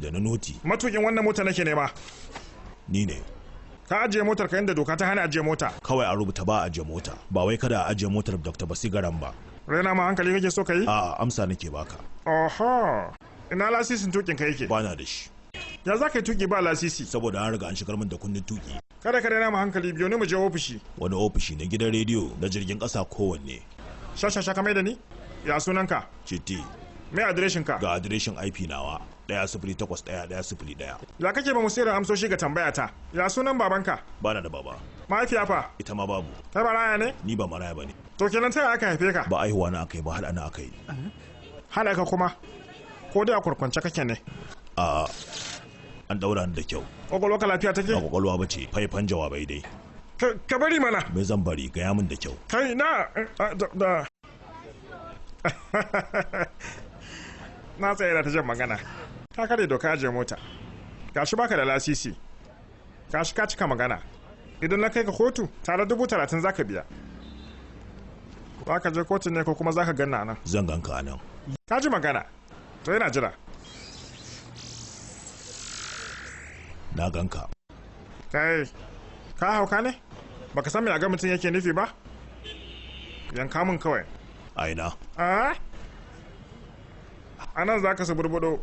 Da na noti. Matukin wannan mota nake nema. Ni ne. Ka ajiye motar ka inda doka ta hana ajiye mota. Kawai a rubuta ba a ajiye mota. Ba wai kada a ajiye motar Dr. Basigaran ba. Raina ma hankali kake so ka yi? A'a, amsa nake baka. Oho. Ina lasisin tukin ka yake? Bana da shi. Ya za ka yi tuki ba lasisi? Saboda an riga an shigar min da kundin tuki. Kada ka raina ma hankali, biyo ni mu je ofishi. Wani ofishi? Na gidan rediyo, na jirgin ƙasa, kowanne. Shashasha ka mai da ni? Ya sunanka? Citti. Me adireshin ka? Ga adireshin IP nawa. 1081101. Ya kake ba mu sirrin amsoshi ga tambaya ta? Ya sunan babanka? Bana da baba. Mahaifiya fa? Ita ma babu. Kai maraya ne? Ni ba maraya bane. To kenan ta aka haife ka? Ba aihuwa na aka yi ba, haɗa na aka yi. Haɗa ka kuma? Ko dai a kurkwance kake ne? A an daura ni da kyau. Kwakwalwa ka lafiya take? Ba kwakwalwa ba ce, faifan jawabai dai. Ka bari mana. Me zan bari? Gaya min da kyau. Kai na da na tsaye da ta jan magana. Ka kare doka ajiye mota. Gashi baka da lasisi. Gashi ka cika magana. Idan na kai ka kotu, tare 30,000 zaka biya. Za ka je kotu ne ko kuma za ka ganna nan? Zan ganka a nan. Ka ji magana. To yana jira. Na ganka. Kai, ka hauka ne? Baka san me a ga mutum yake nufi ba? Yanka min kawai. A ina? A? A nan za ka su burbudo.